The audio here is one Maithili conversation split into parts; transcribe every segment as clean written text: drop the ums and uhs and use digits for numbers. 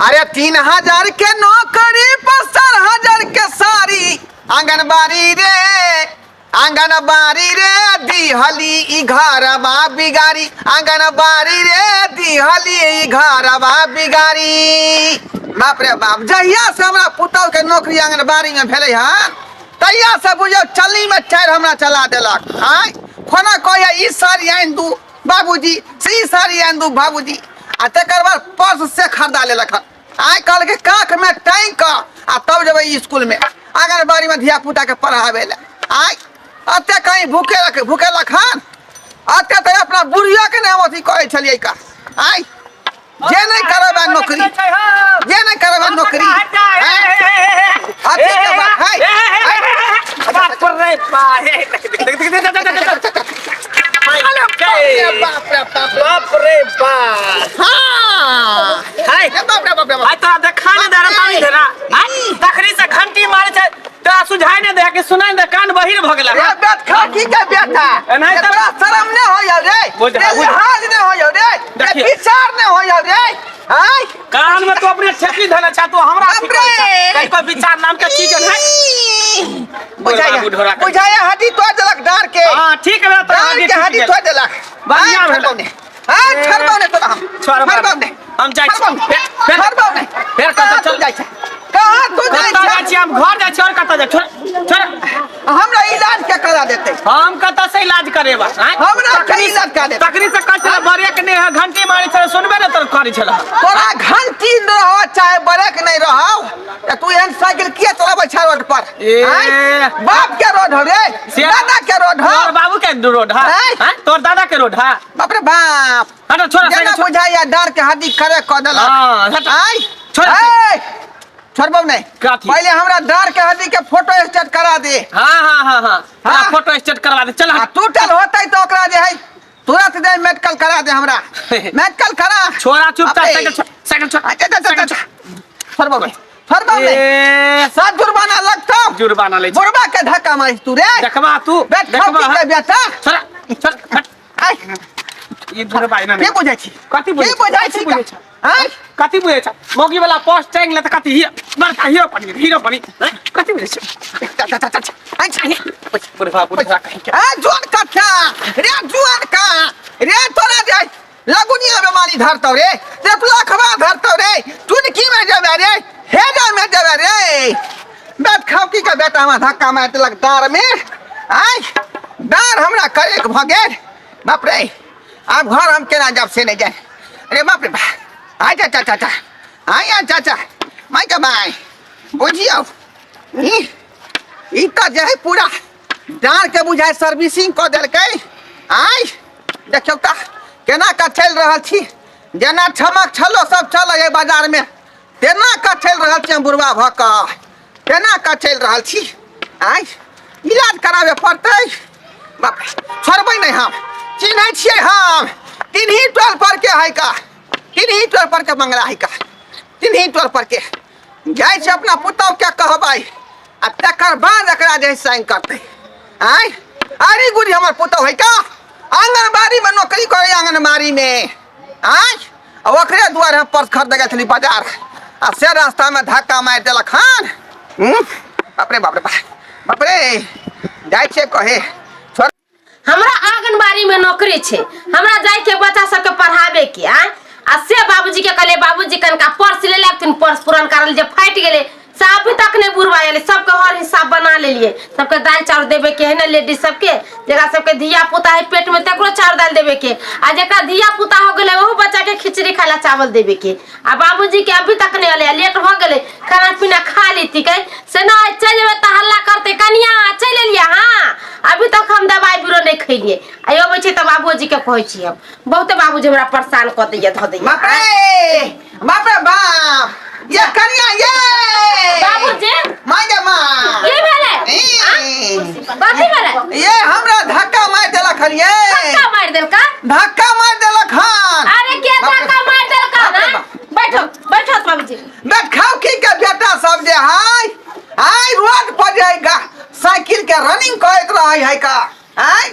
अरे 3000 के नौकरी पर 4000 के साड़ी, आंगनबाड़ी रे आंगनबाड़ी रे दिहली ई घरवा बिगाड़ी, आंगनबाड़ी रे दिहली ई घरवा बिगाड़ी। बाप रे बाप, जहिया से हमरा पुतहु के नौकरी आंगनबाड़ी में भेलै हन तहिया से बुझियौ चलनी में चारि हमरा चला देलक। आँय फोना कहैया ई साड़ी आनि दू बाबूजी, से ई साड़ी आनि दू बाबूजी, आ तकर बाद पर्स से खरीदा लेलक हन। आइ कहलकै काख में टाँगि कऽ आ तब जेबै स्कूल में आंगनबाड़ी में धिया पुता के पढ़ाबै लए। आइ एते कहीं भूखे रख भूखेलक हन, एते तऽ अपना बुढ़िया के नहि हम अथी करै छलियै का। आइ जे नहि करबै नौकरी, जे नहि करबै नौकरी, अथी के बात है। बाप रे बाप, बाप रे बाप। हाँ हाय बाप रे बाप रे बाप। आइ तोरा देखा नहि दे रहा पानी देना। आइ तखनी से घंटी मारे छै तोरा सुझाइ नहि दे कि सुनाइ नहि दे, कान बहिर भऽ गेल। रे बेट खा की के बेटा, एनाहि तऽ- तोरा शरम नहि होय रे, बुझ- रे बुझ- लिहाज नहि होय रे, रे देखिए। विचार नहि होय रे। आइ कान में तू अपने ठेकी धने छ, तू हमरा बाप रे। कहीं कोई विचार नाम के चीज है। बुझाया बुढ़ोरा के। बुझाया हड्डी तोड़ देलक डार के। हां ठीक है, तोरा डार हड्डी के टूटि हड्डी गेल। तोड़ देलक। बढ़िया आइ भेलै। छोड़बौ नहि। आइ छोड़बौ नहि तोरा हम। छोड़बौ छोड़बौ नहि। नहि। हम जाइ छी। छोड़बौ नहि। फेर- फेर- छोड़बौ नहि। फेर कतऽ कहाँ तू चल- जाइ छै? कहाँ तू जाइ कतऽ जाइ छै? छी हम? घर जाइ छी और कतऽ जाइ? छोड़ छोड़। हमरा इलाज के करा देतै? हम कतऽ से इलाज करेबा? आँय? हमरा के इलाज करा देतै? तखनी से कहै छलै बरेक नहि है, घंटी मारै छलै, सुनबे नहि तोर करै छलै। तोरा घंटी न रहो चाहे ब्रेक नहीं रहो, त तू एहन साइकिल किया चलाबै छै रोड पर? ए। आँय? बाप के रोड हो रे, से- दादा के रोड हो। तोर बाबू के रोड है? आँय? आँय? तोर दादा के रोड है? बाप रे बाप, हट छोड़, जेना साइकिल छोड़। बुझाइया डार के हड्डी खड़े कऽ देलक। हाँ, हट। आँय? छोड़। ए, छोड़बौ नहि। कथी? पहिले हमरा डार के हड्डी के फोटो स्टेट करा दे। हाँ हाँ हाँ हाँ हाँ। हाँ, फोटो स्टेट करवा दे, चल आ हट। टूटल होतै तऽ ओकरा जे है तुरंत दे मेडिकल करा दे, हमरा मेडिकल करा। छोड़ा चुपचाप अबे। साइकिल छोड़, साइकिल छोड़। अच्छा अच्छा साइकिल अच्छा, छोड़बौ नहि, छोड़बौ नहि। ए, सात जुर्माना लगतौ। जुर्माना लै छै। बुढ़बा के धक्का मारिस तू रे? देखबा तू, बैठ देखबा। खा के बेटा। छोड़ छोड़, हट। आइ ई बुढ़बा एना के नहि। बुझै छी? कथी बुझै के छी? बुझै छी? कथी बुझै छी? आँय? कथी बुझै छ? मौगी वाला पोस्ट टांग ले तऽ कथी हीरो बड़का हीरो बनी, हीरो बनी, आँय? कथी बुझै छ? चल चल चल चल आइ आइ। बुढ़बा बुढ़बा कहीं के। आ जुआन कथा रे, जुआन का रे, तोरा जे लगुनिया बेमारी धरतौ रे, रे लखवा धरतौ रे, चुनकी में जेबे रे, हेजा में जेबे रे। बैठ खाओ की के बेटा, हमरा धक्का मारि देलक डार में। आइ डार हमरा करेक भऽ गेल। बाप रे, आब घर हम केना जाब से नहि जाय रे। बाप रे बाप, आइ चाचा चाचा, आइ आ चाचा, माय के माय, बुझियौ ई ई तऽ जे है पूरा डाँर के बुझाय सर्विसिंग कऽ देलकै। आइ देखियौ तऽ केना कऽ चलि रहल छी, जेना छमक छलो सब चलै है बाजारमे तेना कऽ चलि रहल छी हम, बुढ़वा भऽ कऽ तेना कऽ चलि रहल छी। आइ इलाज कराबे पड़तै। बाप रे, छोड़बै नहि हम। चिन्है छियै हम, तिन्ही टोल पर के है का, तिन्ही टोल पर के बंगला है का, तिन्ही टोल पर के जाइ छै। अपना पुतहु के कहबै आ तकर बाद एकरा जे साइन करतै। आँय अरे गुड़ी, हमर पुतहु है का आंगनबाड़ी में नौकरी करे, आंगनबाड़ी में। आँय आ ओकरे दुआरे हम पर्स खरीदे गेल छली बाजार, आ से रास्ता में धक्का मारि देलक हन। बाप रे बाप रे बाप, बाप रे, जाइ छियै कहे छोड़। हमरा आंगनबाड़ी में नौकरी छै, हमरा जाय के बच्चा सबके पढ़ाबे के। आय आ से बाबूजी के कहले, बाबूजी कनका पर्स ले लाबथिन, पर्स पुरनका रहल जे फाटि गेलै, से अभी तक नहीं बुढ़वा एलै। सबके हर हिसाब बना लेलिए, सबके दालि चाउर देबे के है ने, लेडीज सबके जकरा सबके धिया पुता है पेट में तकरो चाउर दालि देबे के, आ जकरा धिया पुता हो गेलै ओहो बच्चा के खिचड़ी खाय ला चावल देबे के। आ बाबूजी के अभी तक नहीं एलै, लेट भऽ गेलै, खाना पीना खा लेती कै से नहि, चलि जेबै तऽ हल्ला करतै, कनिया चलि एलियै। हाँ अभी तक हम दवाइ बीरो नहि खैलियै। आ अबै छै तऽ बाबूजी के कहै छियै हम, बहुते बाबूजी हमरा परेशान कऽ दैया, धऽ दैया। बाप रे बाप रे बाप, ये कनिया ये बाबूजी माय गे माँ, की भेलै? ई, कथी भेलै? ये हमरा धक्का मारि देलक हन ये। धक्का मारि देलका? धक्का मारि देलक हन। अरे के बाप रे। धक्का मारि देलका? बाप रे ना बाप। बैठो बैठो बाबूजी। बैठ खाओ की के बेटा सब जे हाय हाय रोड पर जाएगा साइकिल के रनिंग करैत रहै है का। आय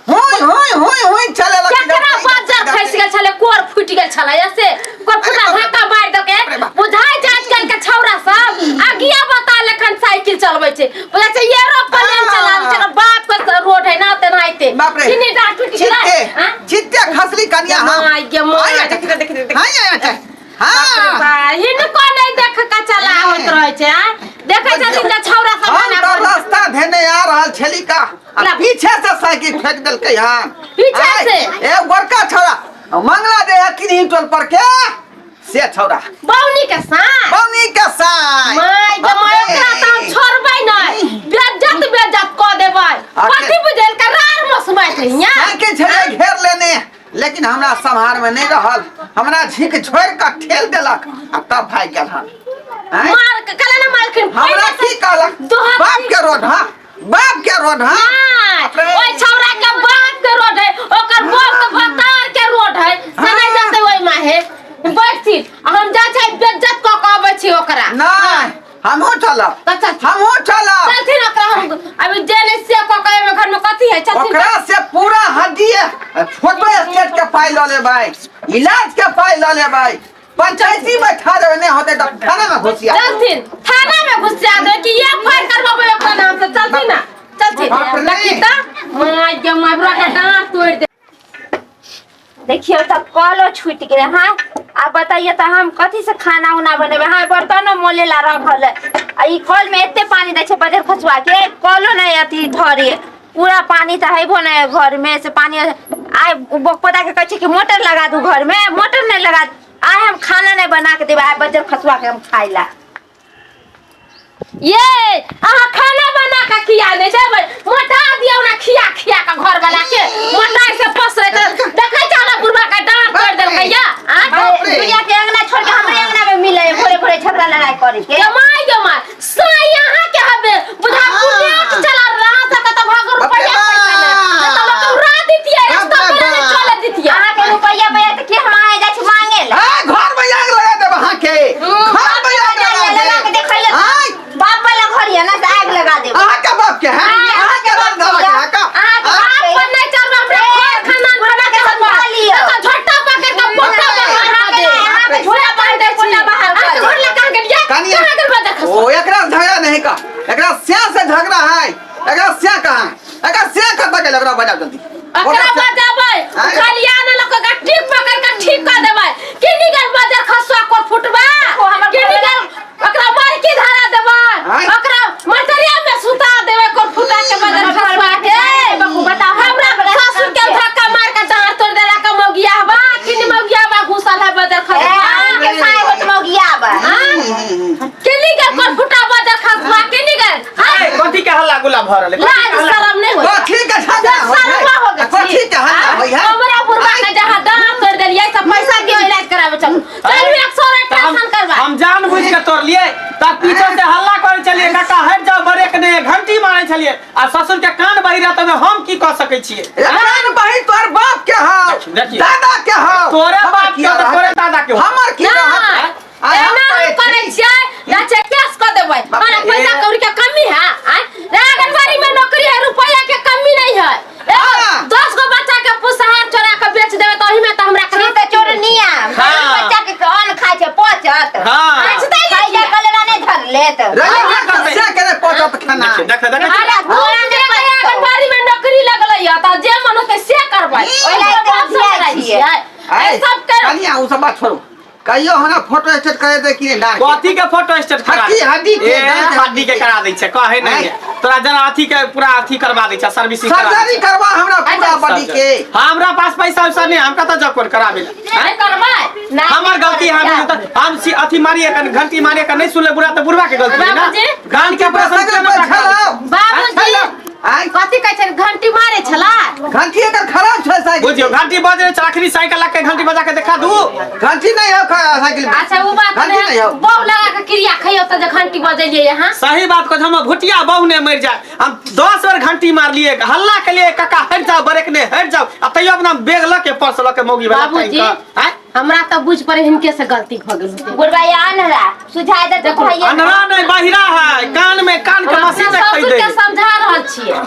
हुई हुई हुई हुई चले लग। केकरा बाजार खसि गेल छलै, कोर फुटि गेल छलै, ऐसे कोर फुटा अरे बाप रे। धक्का मारि देलकै। अरे बाप। बुझा छै आँय? देखै छथिन जे छौड़ा सब हम एना तऽ करै छै। रास्ता धेने आ रहल छली का आ ला। पीछे से साइकिल फेंक देलकै हन पीछे आय, से? ए गोरका छौड़ा मंगला जे है किन्ही टोल पर के से छौड़ा बौनी के साथ बौनी के साथ माय गे माय ओकरा तऽ हम छोड़बै नहि बेज्जत बेज्जत कऽ देबै कथी बुझेल का रार मसमाय छै हियाँ साइकिल छलै घेर लेने लेकिन हमरा सम्हार में नहीं रहल हमरा झीक छोड़ के ठेल देलक आ तब भागि गेल हन आँय? मार के कला ना मालकिन हमरा की कहलक दोहा बाप के रोड हाँ बाप के रोड हाँ नहीं, ओइ छौड़ा के बाप के रोड है ओकर बाप के भतार के रोड है से नहीं जते ओइ माहे बैठथिन आ हम जाइ छै बेज्जत कऽ के अबै छी ओकरा नहीं हमहूँ चलब तऽ चल हमहूँ चलब चलथिन ओकरा हम अभी जे नहीं से कऽ के एहिमे घर में कथी है चलथिन ओकरा से पूरा हड्डी फोटो स्टेट के पाई लऽ लेबै इलाज के पाई लऽ लेबै पंचायती में ठहरे नहीं होते तो थाना में घुसिया चलथिन थाना में घुसिया दे कि ये फाइल करवाबे ओकरा नाम से चलथिन ना चलथिन बाप रे। देखी त my गे my बुरा के डांट तोड़ दे देखियौ तऽ कलो छूटि गेलै हाँ आब बताइए तऽ हम कथी से खाना उना बनेबै हाँ बर्तनो मोले ला रखल है आ ई कल में एते पानी दै छै बजर खसुआ के कलो नहि अथी धरे पूरा पानी तऽ हेबो नहि घर में से पानी आइ बकोदा के कहै छै कि मोटर लगा दू घर में मोटर नहि लगा आइ हम खाना नहि बना के देबै आइ बजर खसुआ के हम खाइ ला ये अहाँ खाना बना के खिया नहि देबै मोटा दियौ ना खिया खिया के घर वाला के मोटा से पसरे त देखै छ हमरा बुढ़वा के डांट तोड़ देलकै या आँ? बाप रे। दुनिया के अंगना छोड़ के हमरे अंगना में मिले है भोरे भोरे झगड़ा लड़ाई करे के जमाई जमाई साई अहाँ के हबे बुझा हाँ। बुलेट चला रहा था त भाग बाप रे रुपया पैसा ने बाप। त लोग उड़ा दितियै बाप रास्ता रे पर नहीं बाप। चले दितियै अहाँ के रुपैया पैया तऽ के हम आए जाइ छी मांगे ला हाँ घर में आग लगा देब अहाँ के घर में आग लगा लगा के देब देखैया आय बाप वाला घर ये ना से आग लगा देब अहाँ के बाप के है अहाँ के बाप के है का अहाँ के बाप पर नहीं चढ़ब हमरा घर खानदान बना के समझा लियौ। तो झोटा पकड़ के पोटा बाहर अहाँ कर दे के अहाँ के झोला बाहर दे पोटा बाहर अहाँ कर के दे घर लगा गेलियै कनिया। कहाँ गेल बजा खसुआ ओ एकरा से झगड़ा नहीं का एकरा सिया से झगड़ा है एकरा सिया कहाँ है एकरा सिया कतऽ गेल एकरा बजाओ जल्दी ओकरा बजाबै आँय। खलिया ने लोक के ठीक पकड़ के ठीक कर देबै की निकल बजर खसुआ को फुटबा हमर की निकल ओकरा मरकी धरा देबै आँय। ओकरा मटरिया में सुता देबै को फुटा के बजर हमर खसुआ के बकू बताओ, हमरा हमरा ससुर के धक्का मार के डांट तोड़ देला का मौगिया बा की मौगिया बा घुसल है बजर ए, खसुआ अहाँ के साय होत मौगिया बा की निकल को फुटा बजर खसुआ की निकल ए, कथी के हल्ला गुल्ला भऽ रहल है? लाज शरम नहीं होई कथी के झगड़ा होय है? शर्मा हो गेल कथी के हल्ला होय है हमरा बुढ़वा के जहाँ दाँत तोड़ देलियै सब पैसा दियो इलाज करावे चलू चलू एक सौ तऽ हम टेंशन करवा हम जान बुझ के तोड़लियै तऽ पीछे से हल्ला करै छलियै काका हटि जाओ ब्रेक नहि घंटी मारै छलियै आ ससुर के कान बहि रहत ओहिमे हम की कऽ सकै छियै कान बहिन तोहर बाप के हौ देखिए। दादा के हौ तोरे हमर बाप के किया हौ, रहत? तोरे दादा के हौ। हमर की रहत नहि आय हम एना हम कहै करै छी। छियै ना छै केस कऽ देबै बाप हमरा रे। पैसा कौड़ी के कमी है आँय रे आंगनबाड़ी में नौकरी है रुपया के कमी नहीं है एगो हाँ। 10 गो बच्चा के पुसहार चोरा के बेच देबै तऽ ओहिमे तऽ हमरा छी तऽ चोरनिया हाँ। बच्चा के अन्न खाइ छै पचत हाँ। अच्छा, तऽ खाइ जा कलेरा नहि धर लेत रे करतै? से करे पचत खाना देखिए देख देख अरे तोरा जे आंगनबाड़ी में नौकरी लगलै या तऽ जे मन होतै से करबै ओहि लायक ओहि तऽ सब छियै। छियै सब कर कनिया उ सब बात छोड़ू कहियो हमरा फोटो स्टेट करे दे कि नहीं डाल के? कथी के फोटो स्टेट करा हड्डी- हड्डी के, ए, दाँत के हड्डी के करा दै छै कहै नहीं है तोरा जना अथी के पूरा अथी करवा दै छै सर्विसिंग करा दै सर्जरी छै। करवा हमरा पूरा बॉडी के हमरा पास पैसा वैसा नहीं हम कतऽ जाउ कोन कराबे ला नहि करबै नहि हमर गलती है हम हम अथी मारिए कन घंटी मारिए कन नहीं सुनले बुरा तऽ बुढ़वा के गलती है ना बाबूजी। कान के ऑपरेशन सगरे केना पर करा दै? छलाउ बाबूजी आइ कथी कहै छै घंटी मारे छला घंटी एकर खराब छै साइकिल बुझियौ घंटी बजे छै आखिरी साइकिल लग के घंटी बजा के देखा दू घंटी नहीं हो साइकिल में अच्छा वो बात घंटी नहीं हो बहु लगा के क्रिया खइयो तऽ जे घंटी बजेलियै यहाँ सही बात कह हम भुटिया बहु ने मर जाए हम 10 बेर घंटी मारलिए हल्ला के लिए काका हट जाओ ब्रेक ने हट जाओ आ तैयो अपना बैग ल के पर्स ल के मौगी वाला बाबूजी हमरा तऽ बुझ पड़े हिनके से गलती भऽ गेल होतै बुढ़बा ये अनहरा सुझाय दे तो भैया अनरा नहीं बहिरा है कान में कान के हम मशीन अपना से खरीदे ससुर के समझा रहल छियै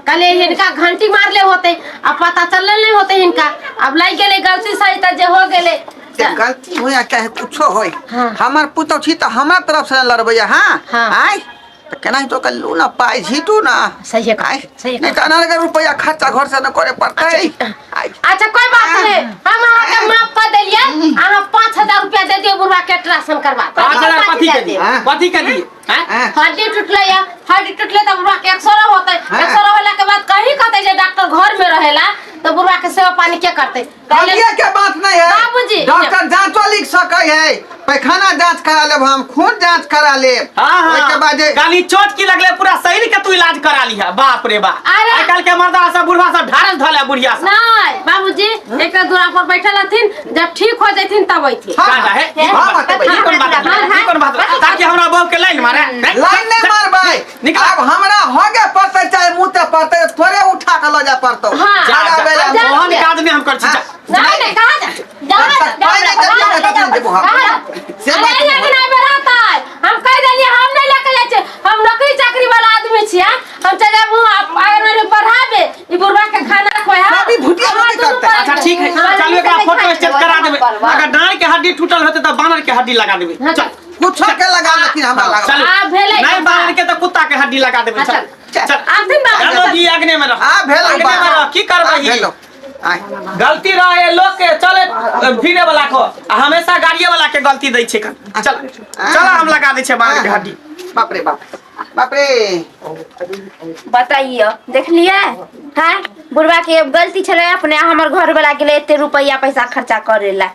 कहलियै हिनका घंटी मारले होते आ पता चलल नहीं होते हिनका अब लागि गेलै गलती सही तऽ जे हो गेलै से गलती हो या चाहे कुछो होय हाँ। हमर पुतौ छी तऽ हमरा तरफ से लड़बैया हाँ हाँ। आय तऽ केना तो कल्लू ना पाइ झीटू ना सही आय सही नहीं तऽ अनर्गल रुपया खर्चा घर से न करे पड़तै आय अच्छा कोई बात नहीं हम अहाँ के माफ कर देलियै अहाँ 5000 रुपया दे दियौ बुढ़वा के ऑपरेशन करवा 5000 कथी कथी जा के दी देब। हाँ। कथी के दी हैं? हाँ। हड्डी टूटले या हड्डी टूटले त बुढ़वा के एक्सरे होते। हाँ। एक्सरे होला के बाद कहीं कहते जे डॉक्टर घर में रहेला तो बुढ़वा के सेवा पानी के करते? कहले हड्डिया के बात नहीं है। बाबूजी। डॉक्टर जांचो लिख सकै है, पैखाना जांच करा लेब, हम खून जांच करा लेब। हाँ। ओहिके हाँ। बाद जे गाली चोट की लगले, पूरा शरीर के तू इलाज करा लिहा। बाप रे बाप। अरे। आइ काल्हि के मर्दा सब, बुढ़वा सब ढारस धले बुढ़िया सब। नहीं बाबूजी, एक दूरा पर बैठल हथिन, जब ठीक हो जैथिन तब अइथिन। हाँ, जा जा हे, ई हाँ, कोन बात हाँ, ई कोन बात हाँ, हाँ, ई कोन बात ताकि हमरा बहू के लाइन मारे हैं? लाइन नहीं मारबै। निकल। आब हमरा होगे पड़तै चाहे मुँह पड़तै, थोड़े उठा के लऽ जाय पड़तौ। हाँ। जा जा। लगाबै ला। जा। ओहन काज नहि हम कर छी, जा। नहीं नहीं, कहाँ जा जा तब तक पाइ नहि देलियै ने, तखन देबो हम। से अरे बात नहि। अगना में रहता है, हम कह देलिए हम नहीं लेके जाए छे। हम नौकरी चाकरी वाला आदमी छियै, हम चल जाबू आंगनबाड़ी में पढ़ाबे, ई बुढ़वा के खाना खोया। अभी भुटिया रोटी करतै। अच्छा ठीक है, चलू, एकरा फोटो स्टेट करा देबै। अगर डाँड़ के हड्डी टूटल होतै तऽ बानर के हड्डी लगा देबै। हाँ, चल। कुछो के लगा, लेकिन हमरा लगा। चलू। आ, भेलै। नहि, बानर के तऽ कुत्ता के हड्डी लगा देबै। हाँ, चल। चल। चल। आथिन बाबू। चलो जी, अग्नि में रह। आ भेलौ। अग्नि में रह, की आ करबै? भेलौ आय। गलती रहे लोग के, चले फिरे वाला को आ हमेशा गाड़िए वाला के गलती दै छै। चल चल, हम लगा दै छै बानर के हड्डी। बाप रे बाप, बाप रे। बताइयो, देखलिए? हाँ, बुढ़वा के गलती छलै अपने, हमर घर वाला गेलै एते रुपैआ पैसा खर्चा करे ला।